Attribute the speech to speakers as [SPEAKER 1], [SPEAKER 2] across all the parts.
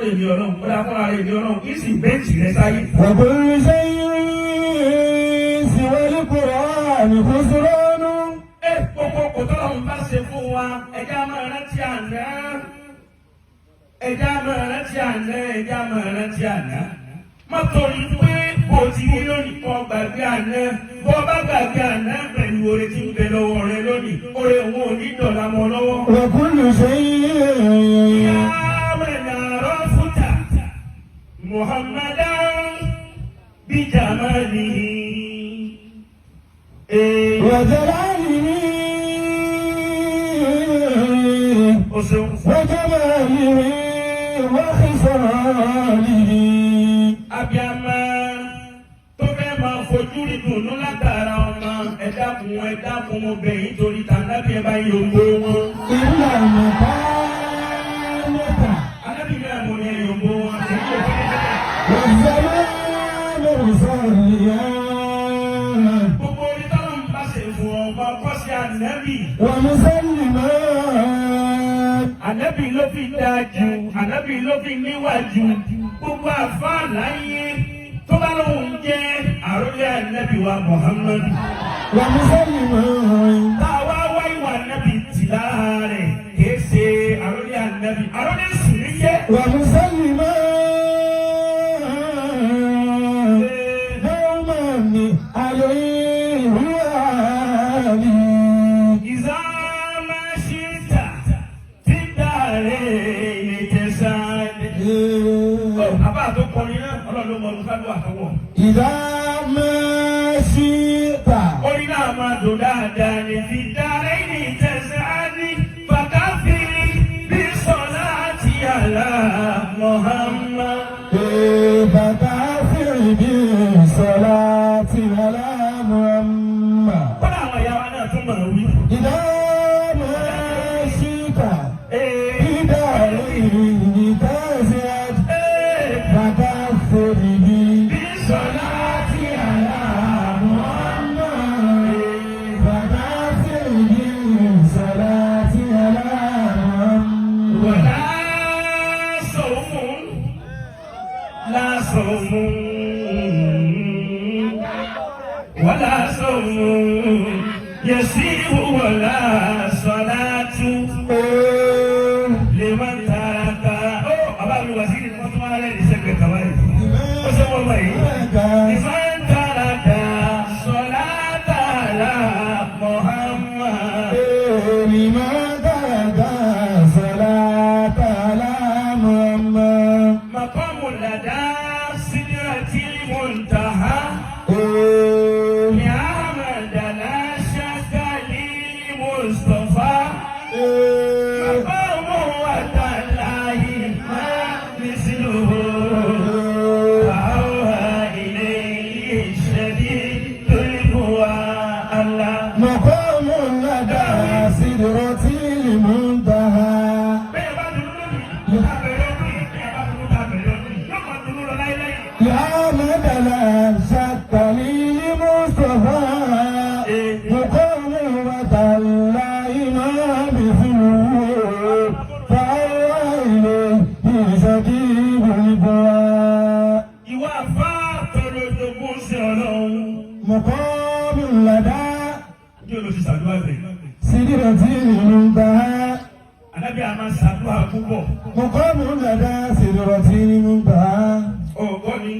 [SPEAKER 1] lọ́dọ̀ èmi Ọlọ́run, ó dáa fúnra rẹ̀ èmi Ọlọ́run, kì í sì bẹ́ǹtì rẹ sáyé.
[SPEAKER 2] وكل شيء سوى القرآن خسران.
[SPEAKER 1] Ẹ gbogbo kò tọ́lọ́run bá ṣe fún wa, ẹja máa rántí àná, ẹja máa rántí àná, ẹja máa rántí àná. Má torí pé kò ti rí lónìí kọ́ gbàgbé àná. Bọ́ bá gbàgbé àná pẹ̀lú oore tí ń bẹ lọ́wọ́ rẹ lónìí, oore òun ò ní dọ̀là mọ́ lọ́wọ́.
[SPEAKER 2] وكل شيء
[SPEAKER 1] يا من عرفت محمدا بجماله إيه.
[SPEAKER 2] وجلاله
[SPEAKER 1] O ṣeun.
[SPEAKER 2] وجماله وخصاله.
[SPEAKER 1] Abiamọ tó fẹ́ máa fojú rí dùnú látara ọmọ, ẹ dákun, ẹ dákun, mo bẹ̀ yín torí tànàbí, ẹ bá yòǹbó wọn.
[SPEAKER 2] إلا المقامة.
[SPEAKER 1] Anábì náà mo ní ẹ yòǹbó wọn. Èyí ò fẹ́ fẹ́.
[SPEAKER 2] والزمان مصليا.
[SPEAKER 1] Gbogbo orí tọ́lọ́ ń bá ṣe fún ọmọ kọ́ sí ànábì.
[SPEAKER 2] ومسلما.
[SPEAKER 1] Ànábì ló fi dáa jù, ànábì ló fi níwájú. Gbogbo àfáà láyé tó bá lóun jẹ́ àrólé ànábì wa Muhammadu.
[SPEAKER 2] ومسلما.
[SPEAKER 1] Tá a wá wá ìwà ànábì tì lára rẹ̀, kìí ṣe àrólé ànábì. Àrólé sùn ní jẹ́.
[SPEAKER 2] ومسلما دوما عليه وآله.
[SPEAKER 1] إذا ما شئت في الدارين تسعد. Àbá tó kọrin náà, Ọlọ́run ló mọ olùkádùn àtọwọ́.
[SPEAKER 2] إذا ما شئت.
[SPEAKER 1] Orin náà máa dùn dáadáa ní في الدارين تسعد فكثر بالصلاة على محمد.
[SPEAKER 2] فكثر بالصلاة على محمد.
[SPEAKER 1] Kọ́lá àwọn ìyá wa náà tún máa wí.
[SPEAKER 2] إذا ما شئت في الدارين تسعد فكثر بالصلاة على محمد، فكثر بالصلاة على محمد.
[SPEAKER 1] ولا صوم، لا صوم، ولا صوم يسير ولا صلاة لمن ترك. Ó bàbá mi wà sí ní wọ́n tún wá rẹ̀ ní sẹ́gbẹ̀ẹ́ kàwá yìí. Ó ṣe wọ́n wọ̀ yìí. لمن ترك صلاة على محمد.
[SPEAKER 2] لمن ترك صلاة على محمد.
[SPEAKER 1] مقام لدى سدرة المنتهى لأحمد لا شك للمصطفى مقام وتالله ما مثله فأوحى إليه شديد القوى الله.
[SPEAKER 2] مقام لدى سدرة المنتهى.
[SPEAKER 1] Bẹ́ẹ̀ bá dùnú lónìí, tábẹ̀rẹ̀ ọdún yìí, bẹ́ẹ̀ bá dùnú tábẹ̀rẹ̀ ọdún yìí, yóò máa dùnú lọ láéláé.
[SPEAKER 2] لأحمد لا شك للمصطفى مقام وتالله ما مثله فأوحى إليه شديد القوى.
[SPEAKER 1] Ìwà àfáà tọrọ ìdógún sí Ọlọ́run.
[SPEAKER 2] مقام لدى
[SPEAKER 1] Ní olóṣù sàdúrà bẹ̀.
[SPEAKER 2] سدرة المنتهى.
[SPEAKER 1] Ànábì a máa ṣàdúrà púpọ̀.
[SPEAKER 2] مقام لدى سدرة المنتهى.
[SPEAKER 1] Ọ̀gọ́ ni.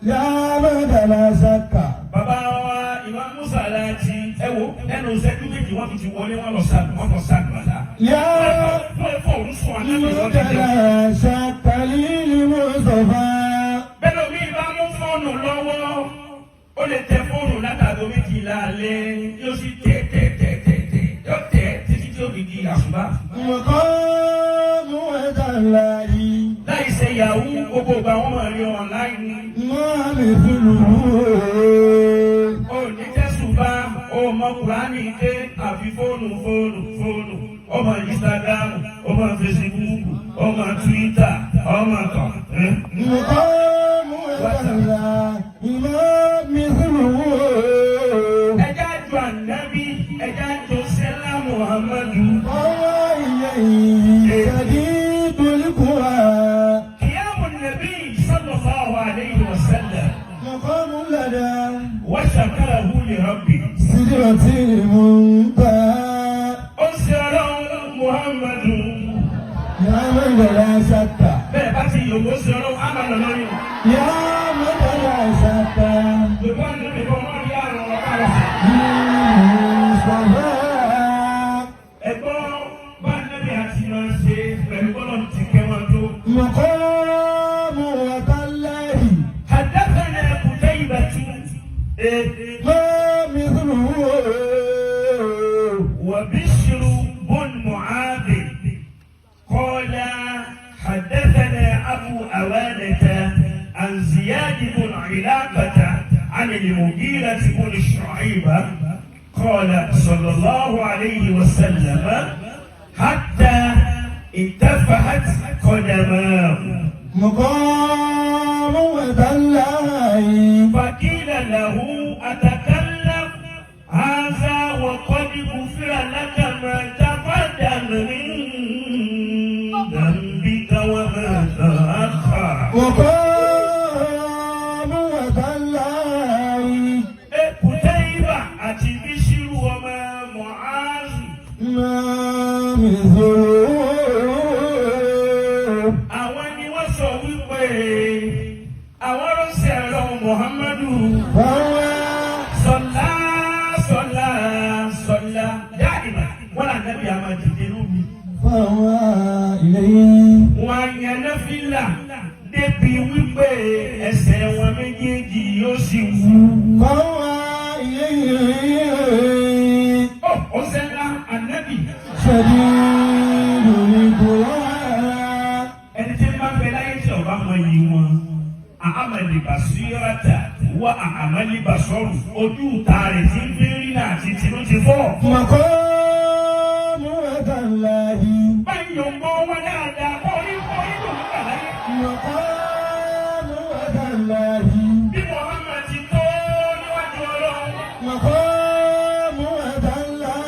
[SPEAKER 2] لأحمد لا شك.
[SPEAKER 1] Bàbá wa Ìmá Musa láti ẹ wo ẹnu ìṣẹ́jú méjì wọ́n fi ti wọlé wọn lọ sàdùn wọn kọ sàdùn àlá.
[SPEAKER 2] يا
[SPEAKER 1] Fún ẹ̀fọ́ òun sùn ànábì wọn ti
[SPEAKER 2] لمد
[SPEAKER 1] jẹun.
[SPEAKER 2] لا شك للمصطفى.
[SPEAKER 1] Bẹ́ẹ̀ lómi bá mú fóònù lọ́wọ́, ó lè tẹ fóònù látàgò 12 alẹ́, yóò sì tẹ̀ tẹ̀ tẹ̀ tẹ̀ tẹ̀, yóò tẹ̀ títí tí ó fi di àsùbá.
[SPEAKER 2] مقام وتالله
[SPEAKER 1] Láì ṣe yahoo, gbogbo ìgbà wọn máa rí online ni.
[SPEAKER 2] ما مثله.
[SPEAKER 1] Ó ní tẹ̀sùbá, ó mọ Kùránì ké, àfi fóònù, fóònù, fóònù, ọmọ Instagram, ọmọ Facebook, ọmọ Twitter, ọmọ kan.
[SPEAKER 2] مقام وتالله ما مثله.
[SPEAKER 1] Ẹja ju ànábì, ẹja ju sẹ́lá Muhammadu.
[SPEAKER 2] وهو إليه شديد القوى. سدرة المنتهى.
[SPEAKER 1] Ó ṣe ọlọ́run Muhammadu.
[SPEAKER 2] يا من لا شك.
[SPEAKER 1] Bẹ́ẹ̀ bá ti yòówó ṣe ọlọ́run, á máa lọ lórí o.
[SPEAKER 2] يا من لا شك.
[SPEAKER 1] Gbogbo àná mi kọ́ máa rí àrùn ọ̀rọ̀ rẹ̀ sí.
[SPEAKER 2] مصطفى.
[SPEAKER 1] Ẹ̀gbọ́n bá nẹ́bí àti máa ṣe pẹ̀lú bọ́lọ̀ ti kẹ́ wọn tó.
[SPEAKER 2] مقام وتالله.
[SPEAKER 1] حدثنا قتيبة
[SPEAKER 2] ما مثله.
[SPEAKER 1] وبشر بن معاذ قال حدثنا أبو أوانة عن زياد بن علاقة عن المغيرة بن شعيبة قال صلى الله عليه وسلم حتى انتفخت قدماه.
[SPEAKER 2] مقام وتالله.
[SPEAKER 1] فقيل له أتكلم هذا وقد غفر لك ما تقدم من ذنبك وما تأخر.
[SPEAKER 2] مقام وتالله.
[SPEAKER 1] Kùtẹ́yìbà àti Bíṣírù ọmọ Mọ̀ázù.
[SPEAKER 2] ما مثله.
[SPEAKER 1] Àwọn ni wọ́n sọ wípé àwọn ránṣẹ́ ẹ̀rọ Muhammadu.
[SPEAKER 2] فهو
[SPEAKER 1] صلى صلى صلى دائما wọ́n là nẹ́bí àmà dìde lómi.
[SPEAKER 2] فهو إليه.
[SPEAKER 1] Wọ́n á yan náfìlà débi wípé ẹsẹ̀ wọn méjèèjì yóò sì wú.
[SPEAKER 2] فهو إليه.
[SPEAKER 1] Ó ọ̀sẹ̀ ńlá ànábì.
[SPEAKER 2] شديد القوى.
[SPEAKER 1] Ẹni tí ń bá bẹ láyé tí ọba mọ iyì wọn. Àmàlì basírata wá àmàlì basọ́rù ojú ta rẹ̀ tí ń fi rí náà àti tinú ti fọ́.
[SPEAKER 2] مقام الله.
[SPEAKER 1] Báyìí yóò ń bọ́ wọn dáadáa kọ́ orí kọ́ orí lòún gbà láyé.
[SPEAKER 2] مقام الله.
[SPEAKER 1] Bí Muhammad ti tó níwájú Ọlọ́run.
[SPEAKER 2] مقام الله.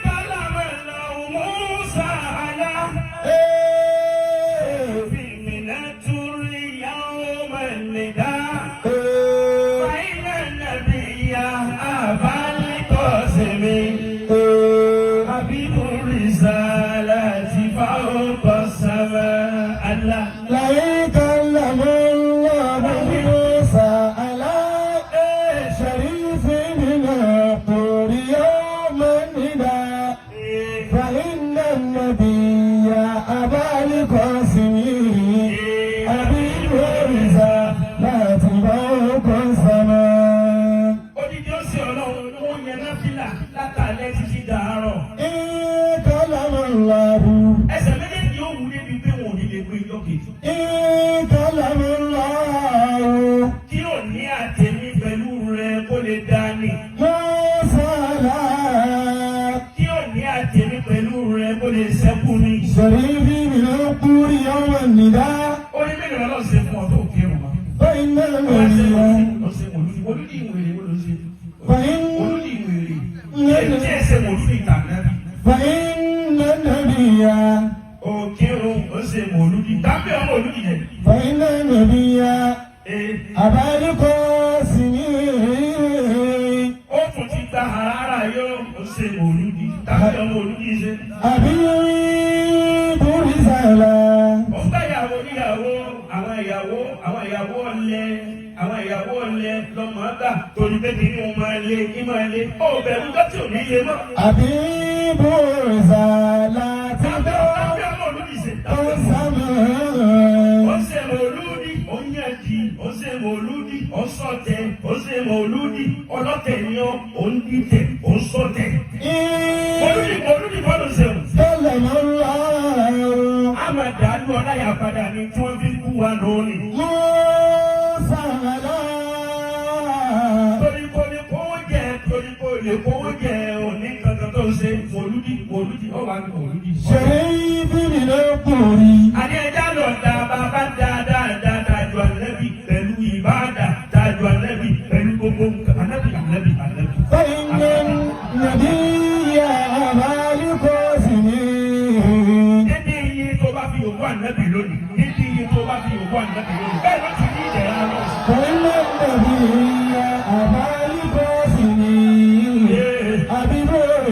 [SPEAKER 1] كلم الله موسى على في من التر يوم النداء فإن النبي أبا القاسم حبيب الرسالة فوق السماء الله.
[SPEAKER 2] ليكلم الله موسى على شريف من الطور يوم النداء فإن النبي أبا القاسم حبيب الرسالة فوق السماء.
[SPEAKER 1] Odidi ó sì ọlọ́run ó yẹn náfìlà látàlẹ́ títí dàárọ̀.
[SPEAKER 2] إن كلم الله.
[SPEAKER 1] Ẹsẹ̀ méjèèjì yóò wú débi pé wọn ò ní lè gbé ijó kejì.
[SPEAKER 2] إن كلم الله.
[SPEAKER 1] Kí ò ní àtẹ̀mí pẹ̀lú rẹ kó lè dání.
[SPEAKER 2] موسى لا.
[SPEAKER 1] Kí ò ní àtẹ̀mí pẹ̀lú rẹ kó lè sẹ́kù ní.
[SPEAKER 2] شريف من الطور يوم النداء.
[SPEAKER 1] Ó ní mélòó lọ́ọ́ ṣe fún ọ tó kírun mọ́.
[SPEAKER 2] فإن
[SPEAKER 1] Ó ṣe
[SPEAKER 2] النبي
[SPEAKER 1] ó ṣe mòlúdi mòlúdi ìwèrè wo ló ṣe?
[SPEAKER 2] فإن
[SPEAKER 1] Mòlúdi ìwèrè. Èyí tí ẹ ṣe mòlúdi ìtànẹ́bí.
[SPEAKER 2] فإن النبي
[SPEAKER 1] Ó kírun ó ṣe mòlúdi. Tàbí ọmọ mòlúdi yẹn.
[SPEAKER 2] فإن النبي
[SPEAKER 1] Ee,
[SPEAKER 2] أبا القاسم.
[SPEAKER 1] Ó tún ti gba àràrà yóò ó ṣe mòlúdi. Tàbí ọmọ mòlúdi ṣe.
[SPEAKER 2] حبيب رسالة.
[SPEAKER 1] Ó gbá ìyàwó níyàwó, àwọn ìyàwó, àwọn ìyàwó ọ̀lẹ, àwọn ìyàwó ọ̀lẹ lọ́mọ gbà torí pé kí ni wọ́n máa lé kí máa lé. Ó bẹ̀rù dọ́tí ò ní lé mọ́.
[SPEAKER 2] حبيب رسالة.
[SPEAKER 1] Tàbí tàbí ọmọ olùdí ṣe.
[SPEAKER 2] السماء.
[SPEAKER 1] Ó ṣe mòlúdi, ó yànjì, ó ṣe mòlúdi, ó sọ̀tẹ̀, ó ṣe mòlúdi, ọlọ́tẹ̀ ni ó, ó ń dìtẹ̀, ó ń sọ̀tẹ̀. Mòlúdi mòlúdi kọ́ ló ṣe o.
[SPEAKER 2] كلم الله.
[SPEAKER 1] A máa dàlú ọláyà padà ní tí wọ́n fi ń kú wa lónìí.
[SPEAKER 2] موسى لا.
[SPEAKER 1] Torí kò lè kówó jẹ, torí kò lè kówó jẹ, òní kankan tó ń ṣe mòlúdi mòlúdi, ó wà ní mòlúdi.
[SPEAKER 2] شريف من الطور.
[SPEAKER 1] Àní ẹja lọ da bàbá dáadáa dájú ànábì pẹ̀lú ìbáàdà dájú ànábì pẹ̀lú gbogbo nǹkan ànábì ànábì ànábì.
[SPEAKER 2] فإن النبي أبا القاسم.
[SPEAKER 1] Dédé iye tó bá fi òkú ànábì lónìí, dédé iye tó bá fi òkú ànábì lónìí, bẹ́ẹ̀ ló ti ní ìdẹ̀ra lọ.
[SPEAKER 2] فإن النبي أبا القاسم.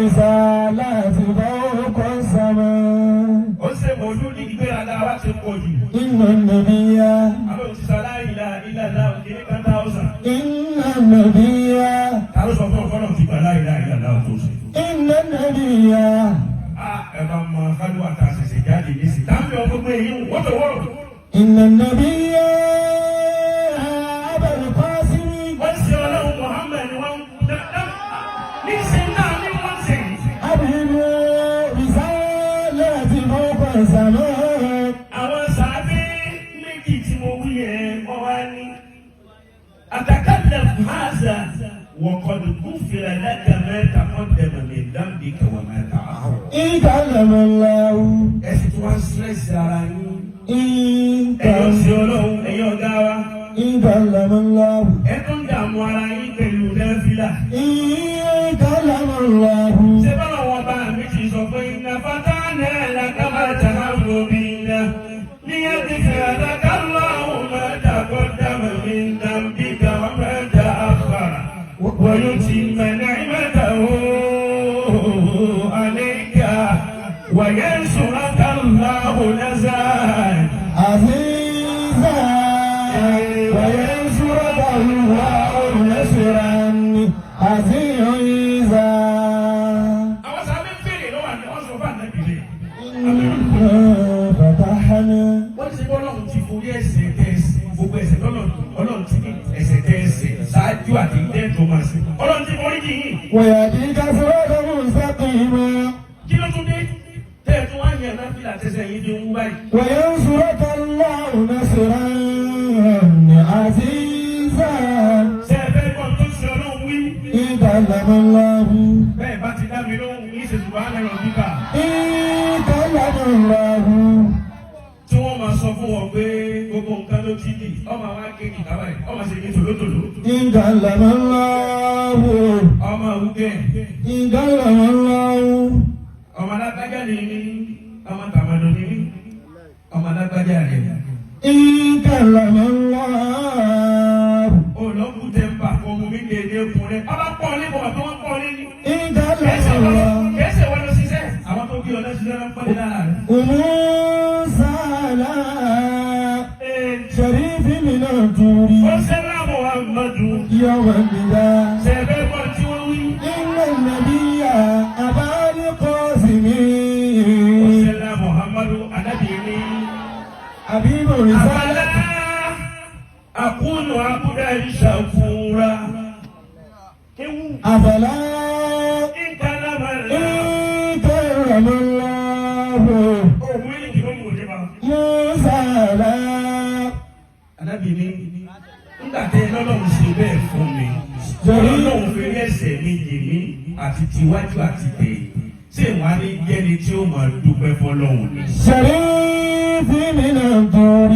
[SPEAKER 2] الرسالات فوق السماء.
[SPEAKER 1] Ó ṣe mọ̀lúdì, ìgbéraga wa ti pọ̀ jù.
[SPEAKER 2] إن النبي
[SPEAKER 1] Àwọn òṣìṣẹ́ aláìlá ìlànà òkèlè kan thousand.
[SPEAKER 2] إن النبي
[SPEAKER 1] Ta ló sọ fún ọ̀fọ́nà tí gbà láìlá ìlànà tó ṣe?
[SPEAKER 2] إن النبي
[SPEAKER 1] A ẹ bá mọ kálíwà tá a ṣẹ̀ṣẹ̀ jáde nísìnyí. Táwọn ọmọ gbogbo èyí wọ́tò wọ́rọ̀.
[SPEAKER 2] إن النبي أبا القاسم.
[SPEAKER 1] Wọ́n ṣe ọlọ́run Muhammed ni wọ́n ní ṣe náà ní wọ́n ṣe.
[SPEAKER 2] حبيب رسالة فوق السماء.
[SPEAKER 1] Àwọn sàbí méjì tí mo wí yẹn, wọ́n wá ní. أتكلف هذا وقد غفر لك ما تقدم من ذنبك وما تأخر.
[SPEAKER 2] إن كلم الله.
[SPEAKER 1] Ẹ sì tún wá ń stress ara yín.
[SPEAKER 2] إن
[SPEAKER 1] Ẹ̀yin ọ̀sẹ̀ ọlọ́run, ẹ̀yin ọ̀gá wa.
[SPEAKER 2] إن كلم الله.
[SPEAKER 1] Ẹ tún dààmú ara yín pẹ̀lú náfìlà.
[SPEAKER 2] إن كلم الله.
[SPEAKER 1] Ṣé báwọn wọn bá mi ti sọ pé إنا فتحنا لك فتحا مبينا ليغفر لك الله ما تقدم من ذنبك وما تأخر ويتم نعمته عليك وينصرك الله نصرا
[SPEAKER 2] عزيزا وينصرك الله نصرا عزيزا.
[SPEAKER 1] Àwọn sábẹ́ ń bèrè lọ́wọ́ àná, wọ́n sọ fún ànábì rẹ̀.
[SPEAKER 2] إنا فتحنا.
[SPEAKER 1] Wọ́n ti bọ́ lọ́hùn ti forí ẹ̀ṣẹ̀ tẹ̀sí gbogbo ẹ̀ṣẹ̀ lọ́nà. Ọlọ́run ti ní ẹ̀ṣẹ̀ tẹ̀sí ṣáájú àti tẹ́ẹ̀tọ́ máa ṣe. Ọlọ́run ti forí jì yín.
[SPEAKER 2] ويهديك صراطا مستقيما.
[SPEAKER 1] Kí ló tún dé tẹ́ẹ̀tún wá yẹn náà fìlà tẹ́sẹ̀ yín fi ń wú báyìí?
[SPEAKER 2] وينصرك الله نصرا عزيزا.
[SPEAKER 1] Ṣé ẹ fẹ́ gbọ́n tó ṣe ọlọ́run wí?
[SPEAKER 2] إن كلم الله.
[SPEAKER 1] Bẹ́ẹ̀ bá ti dá mi lóhùn ní ìṣèṣù bá lẹ́rọ̀ bíkà.
[SPEAKER 2] إن كلم الله.
[SPEAKER 1] Tí wọ́n máa sọ fún wọn pé gbogbo nǹkan ló ti dì, ọmọ àwọn akéèkì tábà yìí, ọmọ ṣe ní tòlótòló.
[SPEAKER 2] إن كلم الله.
[SPEAKER 1] Ọmọ àwùjẹ.
[SPEAKER 2] إن كلم الله.
[SPEAKER 1] Ọmọ alágbájá ni mí, ọmọ tàmàdò ni mí, ọmọ alágbájá rẹ̀.
[SPEAKER 2] إن كلم الله.
[SPEAKER 1] Olókù tẹ ń bà kó mú mi dédé kun rẹ. Ọba pọ̀ ní bọ̀ àbí wọ́n pọ̀ ní ní.
[SPEAKER 2] إن كلم الله.
[SPEAKER 1] Kẹsẹ̀ wọn lọ ṣiṣẹ́. Àwọn tó bí ọ̀nà ṣiṣẹ́ lọ pọ́n lára rẹ̀.
[SPEAKER 2] أم سالا شريف من الطور.
[SPEAKER 1] Ó ṣẹlá Muhammadu.
[SPEAKER 2] يوم النداء.
[SPEAKER 1] Ṣẹ̀fẹ̀ bọ̀ tí wọ́n wí.
[SPEAKER 2] إن النبي أبا القاسم.
[SPEAKER 1] Ó ṣẹlá Muhammadu Anábì ní.
[SPEAKER 2] حبيب رسالة.
[SPEAKER 1] أفلا أكون عبدا شكورا. Kéwù.
[SPEAKER 2] أفلا
[SPEAKER 1] Ìkàlámà
[SPEAKER 2] إن
[SPEAKER 1] rẹ̀.
[SPEAKER 2] كلم الله.
[SPEAKER 1] Òun yìí kì í mú òde bá.
[SPEAKER 2] موسى لا.
[SPEAKER 1] Anábì ní nígbà tẹ lọ́lọ́run ṣe bẹ́ẹ̀ fún mi. Ọlọ́run fi rí ẹ̀ṣẹ̀ mi jì mí àti tiwájú àti tẹ̀yìn. Ṣé ìwà ní jẹ́ni tí ó máa dúpẹ́ fọlọ́run ni?
[SPEAKER 2] شريف من الطور.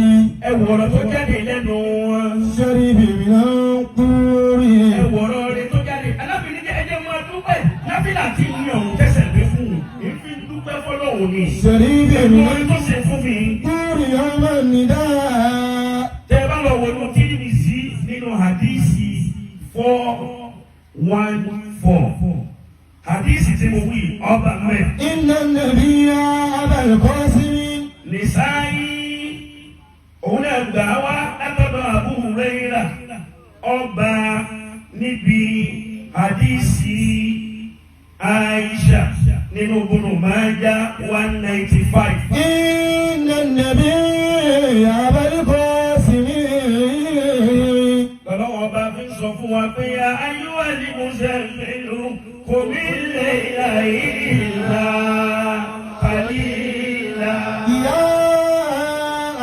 [SPEAKER 1] Ẹ wò ọ̀rọ̀ tó jáde lẹ́nu wọn.
[SPEAKER 2] شريف من الطور.
[SPEAKER 1] Ẹ wò ọ̀rọ̀ rẹ tó jáde. Anábì ní jẹ́ ẹjẹ́ máa dúpẹ́. Náfìlà tí mi ọ̀hún tẹ̀sẹ̀ gbé fún un. Èéfín dúpẹ́ fọlọ́run ni.
[SPEAKER 2] شريف من
[SPEAKER 1] Orin tó ṣe fún mi.
[SPEAKER 2] الطور يوم النداء.
[SPEAKER 1] Tẹ ẹ bá lọ wọnú Tirmidhi nínú hadisi 414. Hadisi tí mo wí ọba mẹ́.
[SPEAKER 2] إن النبي أبا القاسم.
[SPEAKER 1] Nìsáyí òun náà gbà wá látọ̀dọ̀ Abu Hurairah, ọba níbi hadisi Aisha nínú Ibn Majah 195.
[SPEAKER 2] إن النبي أبا القاسم.
[SPEAKER 1] Lọ́lọ́wọ́ bá fi sọ fún wa pé يا أيها المزمل قم الليل إلا قليلا.
[SPEAKER 2] يا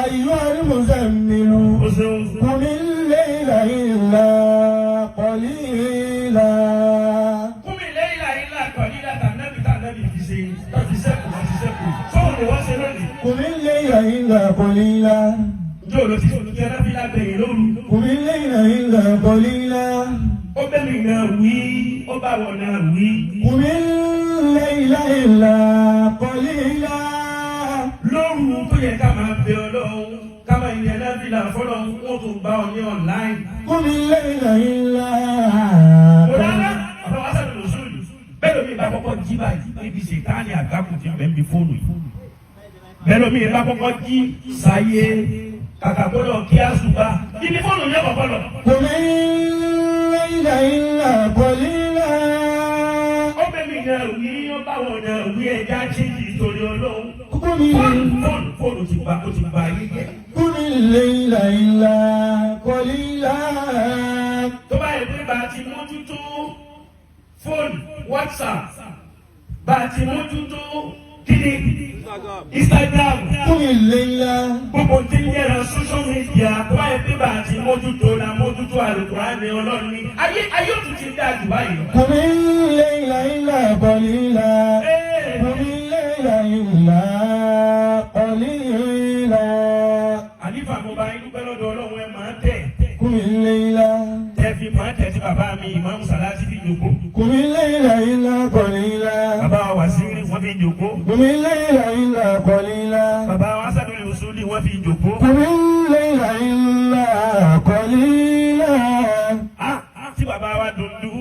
[SPEAKER 2] أيها المزمل
[SPEAKER 1] Ó ṣeun.
[SPEAKER 2] قم الليل إلا قليلا.
[SPEAKER 1] قم الليل إلا قليلا tànàbí fi ṣe tàbí sẹ́kù fi sẹ́kù. Sọ́wọ́n ni wọ́n ṣe lónìí.
[SPEAKER 2] قم الليل إلا قليلا.
[SPEAKER 1] Njẹ́ òlò ti kí alábílà gbẹ̀yìn lóru?
[SPEAKER 2] قم الليل إلا قليلا.
[SPEAKER 1] Ó bẹ́ mi náà wí, ó bá wọn náà wí.
[SPEAKER 2] قم الليل إلا قليلا.
[SPEAKER 1] Lóru tó yẹ ká máa bẹ Ọlọ́run, ká máa yẹ náfìlà fọlọ́run, wọ́n tún bá ọ ní online.
[SPEAKER 2] قم الليل إلا
[SPEAKER 1] Mọ̀lára, àbá wa sábẹ̀ lòsùlù. Bẹ́ẹ̀ lómi bá kọ́kọ́ jí báyìí níbi ṣètánì àgbákò tí ń bẹ ń bi fóònù yìí. Bẹ́ẹ̀ lómi bá kọ́kọ́ jí sáyé kàkà gbọ́dọ̀ kí á ṣùgbà ibi fóònù yẹn kọ́kọ́ lọ.
[SPEAKER 2] قم الليل إلا قليلا.
[SPEAKER 1] Ó bẹ mi náà wí, ó bá wọn náà wí, ẹja chíjì torí Ọlọ́run.
[SPEAKER 2] قم
[SPEAKER 1] Fóònù fóònù fóònù ti ba, ó ti ba ayé jẹ́.
[SPEAKER 2] قم الليل إلا قليلا.
[SPEAKER 1] Tó bá yẹ pé bá a ti mójútó fóònù, WhatsApp, bá a ti mójútó kíni, Instagram,
[SPEAKER 2] قم الليل
[SPEAKER 1] gbogbo tí ń yẹra social media, tó bá yẹ pé bá a ti mójútó la mójútó Àlùkùránì Ọlọ́run ní ayé ayé òtún ti dáa jù báyìí lọ.
[SPEAKER 2] قم الليل إلا قليلا.
[SPEAKER 1] Ee.
[SPEAKER 2] قم الليل إلا قليلا.
[SPEAKER 1] Àlífà, mo bá yín dúpẹ́ lọ́dọ̀ Ọlọ́run, ẹ máa tẹ̀.
[SPEAKER 2] قم الليل
[SPEAKER 1] Tẹ́ fi máa tẹ̀ tí bàbá mi Ìmáàmù Sàlásì fi jòkó.
[SPEAKER 2] قم الليل إلا قليلا.
[SPEAKER 1] Bàbá wa Wàsíìrì, wọ́n fi jòkó.
[SPEAKER 2] قم الليل إلا قليلا.
[SPEAKER 1] Bàbá wa Sàdúlì Usuli, wọ́n fi jòkó.
[SPEAKER 2] قم الليل إلا قليلا.
[SPEAKER 1] Ah, tí bàbá wa Dùndú